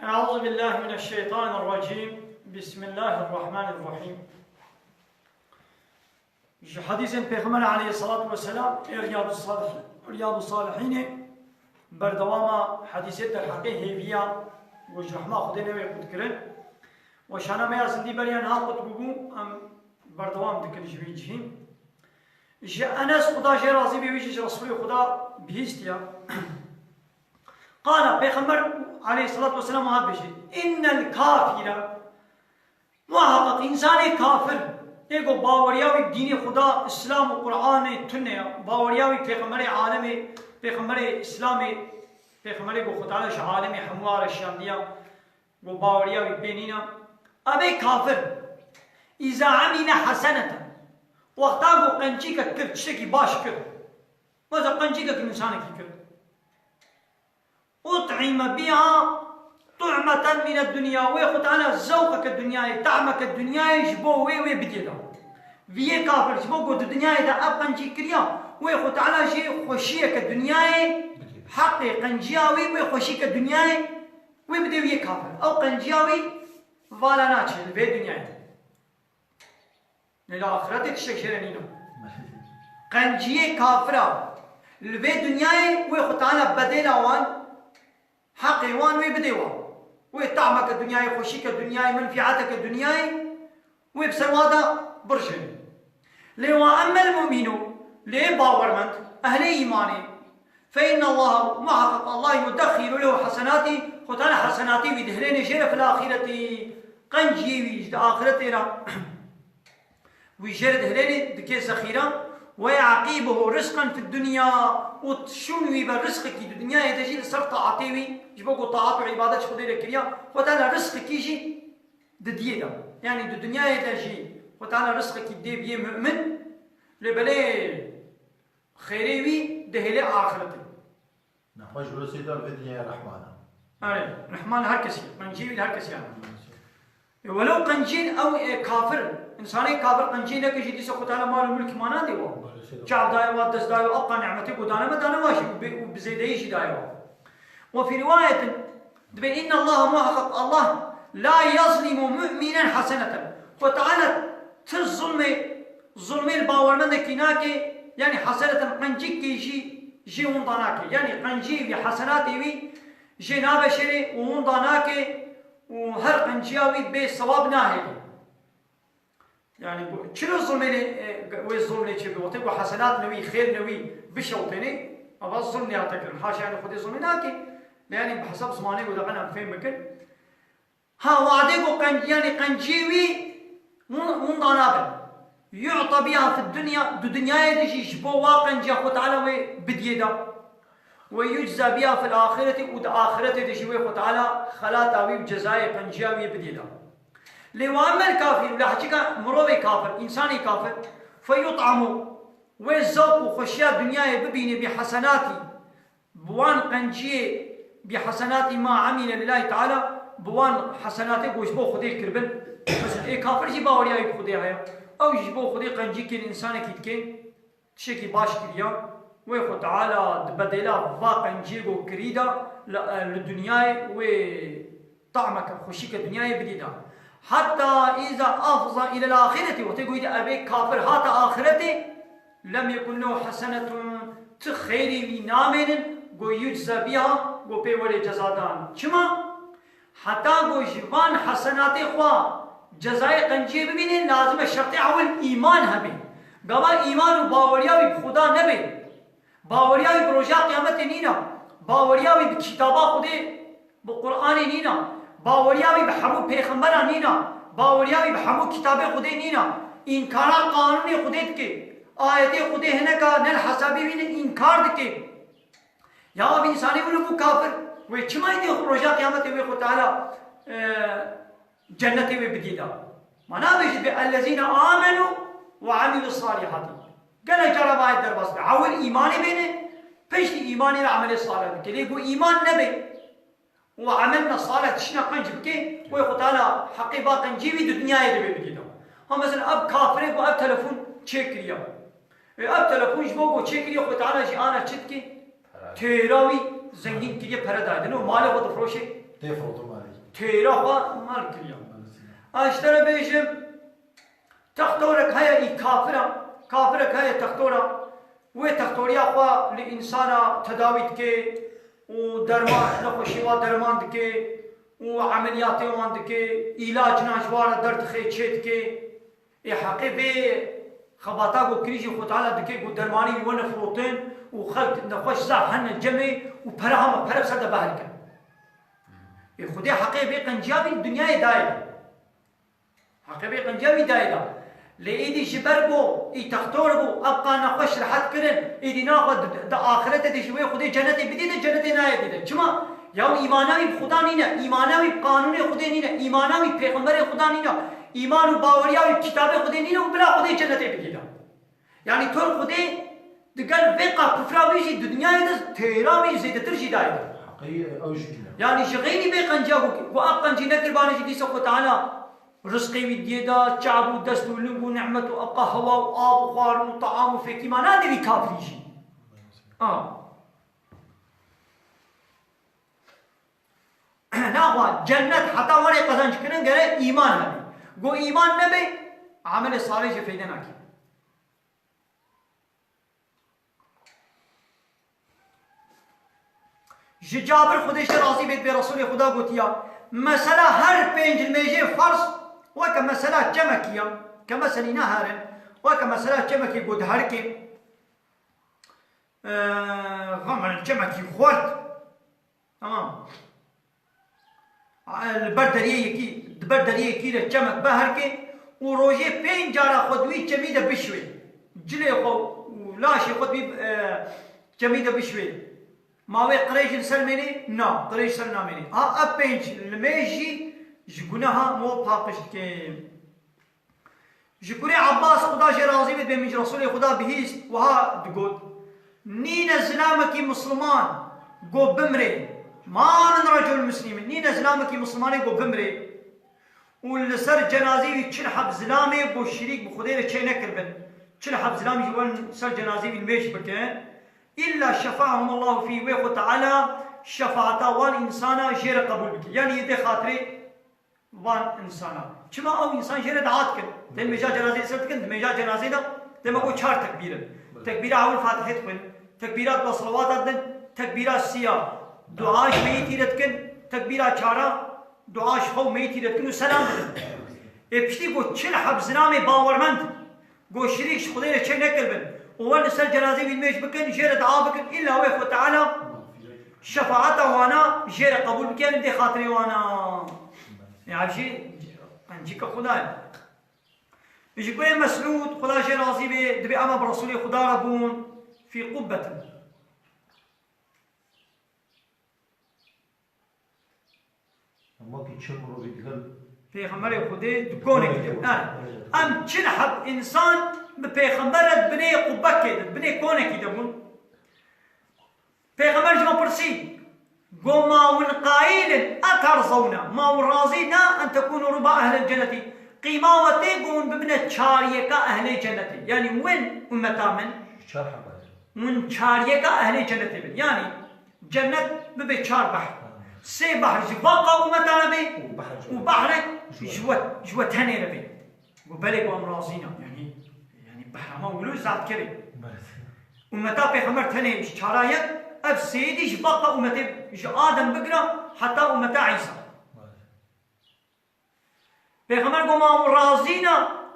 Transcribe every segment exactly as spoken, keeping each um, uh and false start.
Euzu billahi mineşşeytanirracim. Bismillahirrahmanirrahim. Ji hedîsên Pêxember aleyhissalatu vesselam ê Riyadu Salih-, Riyadu Salihînê berdewama hedîsê derheqê hêviya û ji rehma Xwedê newê qut kirin. Weşana me ya zindî beriya niha qut bûbû, em berdewam dikin ji vî cihî. Ji Enes, Xuda jê razî be, wî jî ji Resulê Xuda bihîstiya. Qala, Pêxember aleyhissalatu vesselam wiha dibêje, "Innel kafire, muheqeq însanê kafir, ê ku baweriya wî bi dînê Xuda, Îslam û Qur'anê tune ya, baweriya wî Pêxemberê alemê, Pêxemberê Îslamê, Pêxemberê ku Xwe Teala ji alemê hemû re şiyandiya, ku baweriya wî pê nîna, ev ê kafir, îza emîle heseneten, wexta ku qencîkek kir, tiştekî baş kir, mesela qencîkek însanekî kir, ut'ime biha tu'meten mine dunya, wê Xwe Teala zewqeke dinyayê, tahmeke dinyayê ji bo wê, wê bidê de. Vî yê kafir ji bo ku di dinyayê de ev qencî kiriya, wê Xwe Teala jê xweşiyeke dinyayê, heqê qenciya wî, wê xweşîke dinyayê, wê bidê wî yê kafir. Ew qenciya wî vala naçe li vê dinyayê de. Lê li axiretê tiştek jê re nîne. Qenciyê kafira li vê dinyayê wê Xwe Teala bedêla wan, heqê wan wê bidê wan. Wê tahmeke dinyayê, xweşîke dinyayê, menfîeteke dinyayê wê bi ser wa de birjêne. Lê wa emmel mu'minu, lê bawermend, ehlê îmanê, fe inne Allah, muheqeq Allah yudexhiru lehu hesenatî, Xwe Teala hesenatê wî dihêlêne jê re fil axireti, qenciyê wî ji di axiretê re wî jê re dihêlêne, dike zexîra, we yu'eqîbuhu rizqan fid dunya, û şûn wî be rizqekî di dinyayê de jî li ser taetê wî, ji bo ku taet û îbadet ji Xwedê re kiriya, Xwe Teala rizqekî jî didiyê de. Yanî di dinyayê de jî Xwe Teala rizqekî dê biyê mu'min, lê belê xêrê wî dihêle axiretê. Nexweş, wilo sê dar vê dinyayê Rehman e. Erê, Rehman her kesî, qencî wî li her kesî hene. E, welew qencîn ew, e, kafir, însanê kafir qencî neke jî dîsa Xwe Teala mal û mulk ma nadê wa. Çav daye wa, dest daye wa, epqa nimetê ku dane me dane wa jî û bi, û bi zêdeyî jî daye wa. Ve fî riwayetin, dibê, inna Allah, muheqeq Allah, la yazlimu mu'minen heseneten. Xwe Teala ti zulmê, zulmê li bawermendekî nake, yanî heseneten qencikê jî jê winda nake. Yanî qenciyê wî, hesenatê wî jê nabe şerê û winda nake û her qenciya wî bê sewab nahêle. Yanî ku çilo zulmê lê, e, wê zulm lê çêbe? Wextê ku hesenat newî, xêr newî bişewtênê, eva zulm nihate kirin. Haşa, yanî Xwedê zulmê nake. Lê yanî bi hesab zimanê ku de em fêm bikin. Ha, wadê ku qenc-, yanî qenciyê wî win-, winda nabe. Yu'ta biha fid dunya, di dinyayê de jî ji bo wa qenciya Xwe Teala wê bidiyê de. Ve yucza biha fil axireti, û di axiretê de jî wê Xwe Teala xelata wî û cezayê qenciya wî bidê de. Lê wa emmel kafir, lê heçika mirovê kafir, însanê kafir, fe yut'amu, wê zewq û xweşiya dinyayê bibîne bi hesenatî, bi wan qenciyê, bi hesenatî ma emîle lillahi teala, bi wan hesenatê ku ji bo Xwedê kiribin. Mesela ê kafir jî baweriya wî bi Xwedê heye. Ew jî ji bo Xwedê qencîkên însanekî dike. Tiştekî baş kiriya, wê Xwe Teala di bedêla va qenciyê ku kirî de li, li dinyayê wê tahmeke xweşîke dinyayê bidî de. Heta îza afza îlel axireti, wextê ku îde evê kafir hate axiretê, lem yekun lehu hesenetun, ti xeyrê wî namênin, ku yucza biha, ku pê were cezadan. Çima? Heta ku ji van hesenatê xwe cezayê qenciyê bibîne, lazim e şertê ewil îman hebe. Gava îman û baweriya wî bi Xuda nebe. Baweriya wî bi roja qiyametê nîna. Baweriya wî bi kitaba Xwedê, bi Qur'anê nîna. Baweriya wî bi hemû pêxemberan nîna. Baweriya wî bi hemû kitabê Xwedê nîna. Înkara qanûnê Xwedê dike. Ayetê Xwedê hineka ne li hesabê wî ne, înkar dike. Ya ev însanê wilo bû kafir. Wê çima îdî roja qiyametê wê Xwe Teala, e, cennetê wê bidî de? Ma nabêjî be ellezîne amenu ve amilus salihati. Gelek cara bi ayet derbas be. Ewil îmanê bêne, piştî îmanê re emelê salih bike. Lê ku îman nebe û emelna salih tiştîna qenc bike, wê Xwe Teala heqê ba qencî wî di dinyayê de bê bidî de. Ha mesela ev kafirê ku ev telefon çêkiriya. Ê, ev telefon ji bo ku çêkiriye, Xwe Teala jî ana çi dike? Pere. Têra wî zengîn kiriye, pere daye. Dino malê xwe difroşe, Tê firotin malê. Têra xwe mal kiriya. Ez ji te re bêjim, textorek heye î kafir e, kafirek heye textor e, wê textoriya xwe li însana tedawî dike û derman, nexweşî wan derman dike û emeliyatê wan dike, îlacna ji wan re derdixê çê dike. Ê heqê vê xebata ku kirî jî Xwe Teala dike ku dermanî wî wene firotin û xelk nexweş zaf hene cemê û pere hema pere ser de behr kin. Ê Xwedê heqê vê qenciya wî li dinyayê dayê de. Heqê vê qenciya wî dayê de. Lê êdî ji ber ku î textor bû, ev qan nexweş rehet kirin, êdî naxwe di, di axirete de jî wê Xwedê cenetê bidî de, cenetê nayê dî de. Çima? Ya îmana wî bi Xuda nîne, îmana wî bi qanûnê Xwedê nîne, îmana wî bi pêxemberê Xuda nîne, îman û baweriya wî bi kitabê Xwedê nîne û bila Xwedê cenetê bidî de. Yanî tor Xwedê digel vê qat kufra wî jî di dinyayê de têra wî zêdetir jî dayê de. Heqî ew jî kine. Yanî ji xeynî vê qenciya ku, ku ev qencî nekiribane jî dîsa Xwe Teala rizqê wî diyê de, çav û dest û ling û nîmet û eqa hewa û av û xwarin û team û fêkî ma nade wî kafirî jî. A. Naxwe cennet heta were qezenc kirin gere îman hebe. Go îman nebe, amelê salih jî feyde nake. Ji Cabir Xwedê ji razî bêt bê Resulê Xuda gotiya, mesela her pênc limêjê farz weke mesela çemekî ya, ke meselî ne herin, weke mesela çemekî ku diherike, e, xemerin çemekî xwert. Tamam. Li ber deriyê yekî, di ber deriyê yekî de çemek beherke û rojê pênc cara xwe di wî çemî de bişwê. Cilê xwe û laşê xwe di wî, e, çemî de bişwê. Ma wê qirêj li ser mênê? Na, qirêj ser namênê. Ha, ev pênc limêj jî ji guneha me paqij dike. Ji kurê Abbas, Xuda jê razî bê, dibê min ji Resûlê Xuda bihîst, wiha digot, nîne zilamekî misliman go bimrê, ma min recul muslimin, nîne zilamekî mislimanê go bimrê û li ser cenazê wî çil heb zilamê go şirîk bi Xwedê re çê nekiribin, çil heb zilam jî wen ser cenazê wî nimêj bikin, îlla şefaehum Allahu fî, wê Xwe Teala şefaeta wan însana jê re qebûl bike. Yanî yê dê xatirê van însana. Çima ew însan jê re dua dikin? Tên mêja cenazê ser dikin, di mêja cenazê de dema ku çar tekbîr in. Belê. Tekbîra ewil Fatihê dixwin, tekbîra dua salawata didin, tekbîra siya dua ji meyitî re dikin, tekbîra çara dua ji xew meyitî re dikin û selam didin. Ê piştî ku çil heb zilamê bawermend Go şirîk ji Xwedê re çê nekiribin û wen li ser cenazê wî nimêj bikin, jê re dua bikin, îlla wê Xwe Teala şefaeta wana jê re qebûl bike, yanî dê xatirê wana. Ya ev jî qencîka Xuda ye. Ji kurê Mesûd, Xuda jê razî bê, dibê ema bi Resûlê Xuda re bûn fî qubbetin. Em wekî çil mirovî digel Pêxemberê Xwedê di konekî de bûn. Konekî de bûn. Ha. Evet. Em çil heb însan bi pêxember re di binê qubbekê de, di binê konekî de bûn. Pêxember ji me pirsî, go, ma hûn qayîl in, eterzewne, ma hûn razî ne, en tekûnû ruba ehlil cennetî. Qîma we tê, go, hûn bibine çaryeka ehlê cennetê. Yanî win ummeta min. Çar hebe. Hûn çaryeka ehlê cennetê bin. Yanî cennet bibe çar behr. Sê behr ji va qewmeta re be û behrek ji we, ji we tenê re be. Got, belê, got, em razî ne. Yanî, yanî behra me wilo zaf kevê. Ummeta Pêxember tenê ji çara yek, ev sêyîdî ji va qewmetê, ji Adem bigira heta ummeta Îsa. Pêxember got, ma hûn razî ne,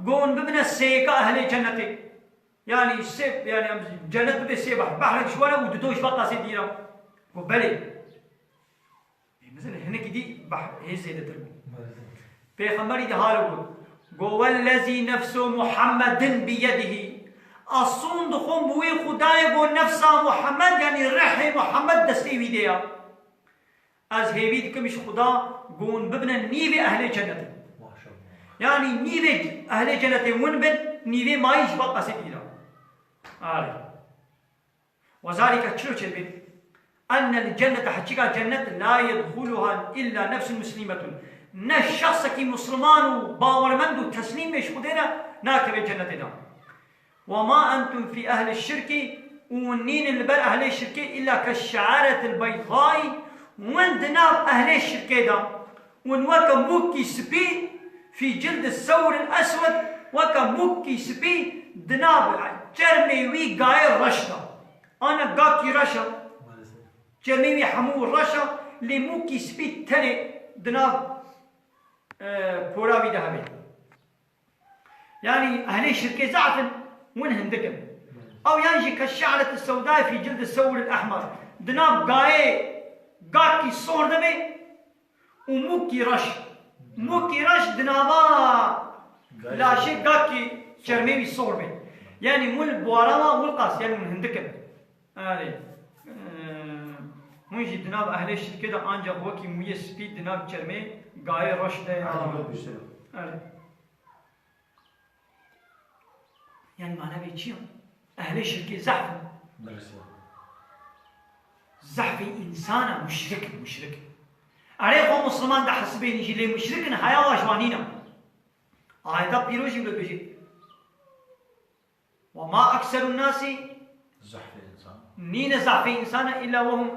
got, hûn bibine sêyeka ehlê cennetê. Yanî sê, yanî em cennet bibe sê behr. Behrek ji we re û dido ji ve qasê dî re. Got, belê. Ê, mezin hinekî dî behr hê zêdetir bû. Pêxemberî dî hale got. Got, wellezî nefsu Muhammedin biyedihî. Ez sond dixwim bi wî Xwedayê, got, nefsa Muhammed, yanî rehê Muhammed destê wî de ya. Ez hêvî dikim ji Xuda, go hûn bibine nîvê ehlê cenetê. Maşallah. Yanî nîvê ehlê cenetê hûn bin, nîvê mayî ji va qasê dî re. Arê. Wezalîke çilo çêbê. Ennel cennete, heçîka cennet, la yedxuluha illa nefsun muslimetun. Ne şexsekî musliman û bawermend û teslîm bê ji Xwedê re nakeve cennetê de. Ve ma entum fî ehlî şirkî, û nînin li ber ehlê şirkê, îlla ke şe'retil beydayî, Win di nav ehlê şirkê de, win weke mûkî spî, fî cildi sewr el eswed, weke mûkî spî di nav çermê wî gayê reş de. Ana gakî reş e. Çermê wî hemû reş e, lê mûkî spî tenê di nav, e, pora wî de hebe. Yanî ehlê şirkê zaf in, win hindik in. Ew yan jî ke şe'reti sewdayê fî cildi sewr el ehmer. Di nav gayê gakî sor de be û mûkî reş. Mûkî reş di nava laşê gakî çermê wî sor be. Yanî win li buwara wan win qas, yanî win hindik in. Erê. Eee, hûn jî di nav ehlê şirkê de ancax wekî mûyê spî di nav çermê gayê reş de ya. Erê, wê bişe. Erê. Yanî mana vê çi ye? Ehlê şirkê zehf in. Dirist e. Zehfê însan e, muşrik in, muşrik. Erê xwe Musliman dihesibênî jî lê muşrik in, heya wan ji wan nîne. Ayeta pîroz jî wilo dibêje. وما أكثر الناس Zehfê însan. Nîne zehfê însan e, إلا وهم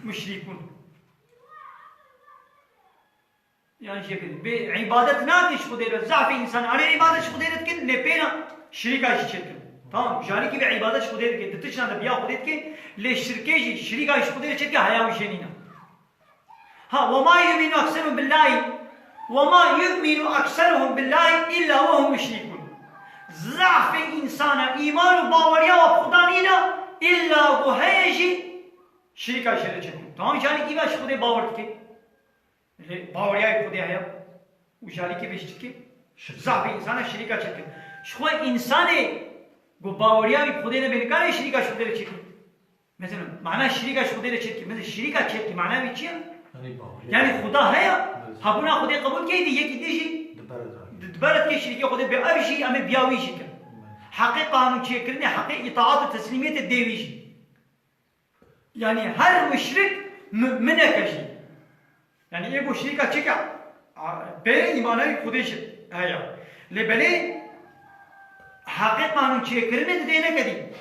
مشركون. Yan jê bê, bê îbadet nake ji Xwedê re, zehfê însan. Erê îbadet ji Xwedê re dikin, lê pêna şirîka jî çêdikin. Tamam, ji alîkî bê îbadet ji Xwedê dike, di tiştan de biya Xwedê dike, lê şirkê jî, şirîka ji Xwedê re çêdike, heya wî jê nîne. Ha, وما يؤمن أكثرهم بالله، وما يؤمن أكثرهم بالله إلا وهم مشركون. Zehfê însana îman û baweriya wan bi Xuda nîne, îlla ku heye jî şirîka jê re çêdikin. Tamam, ji alîkî ve ji Xwedê bawer dike. Lê baweriya wî bi Xwedê heye û ji alîkî ve jî dike. Şirk. Zehfê însana şirîka çêdikin. Ji xwe însanê ku baweriya wî bi Xwedê nebe nikare şirîka ji Xwedê re çêdikin. Mesela, mana şirîka ji Xwedê re çêdikî. Mesela, şirîka çêdikî, mana wî çi ye? Yanî baweriya. Yanî Xuda heye, Evet. hebûna Xwedê qebûl key dî, yekî dî jî Evet. di, di ber dikê şirîkê Xwedê bê ev jî, em ê biya wî jî kin. Evet. Heqê qanûn çêkirinê, heqê îtaat û teslîmiyetê dê wî jî. Yanî her muşrik mu'mineke jî. Yanî ê ku şirîka çêke, a, pê îmana wî Xwedê jî heye. Lê belê heqê qanûn çêkirinê didê neke dî.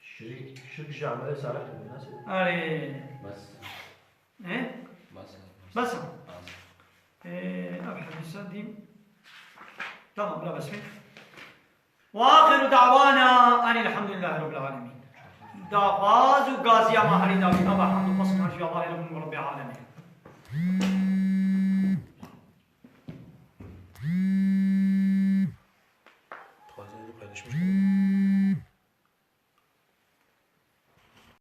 Şirk, şirk ji emelê salih dibin, nasıl? Erê. Bes. He? Bes. Bes. Bes. Ee, ev hadîsa dîm. Tamam, la bes. Ve axiru da'wana enilhamdülillahi rabbil alemin. Daxwaz û gaziya me herî dawî, eva hamd û qesm her jî Allahê Rabbim û Rabbê alemîn.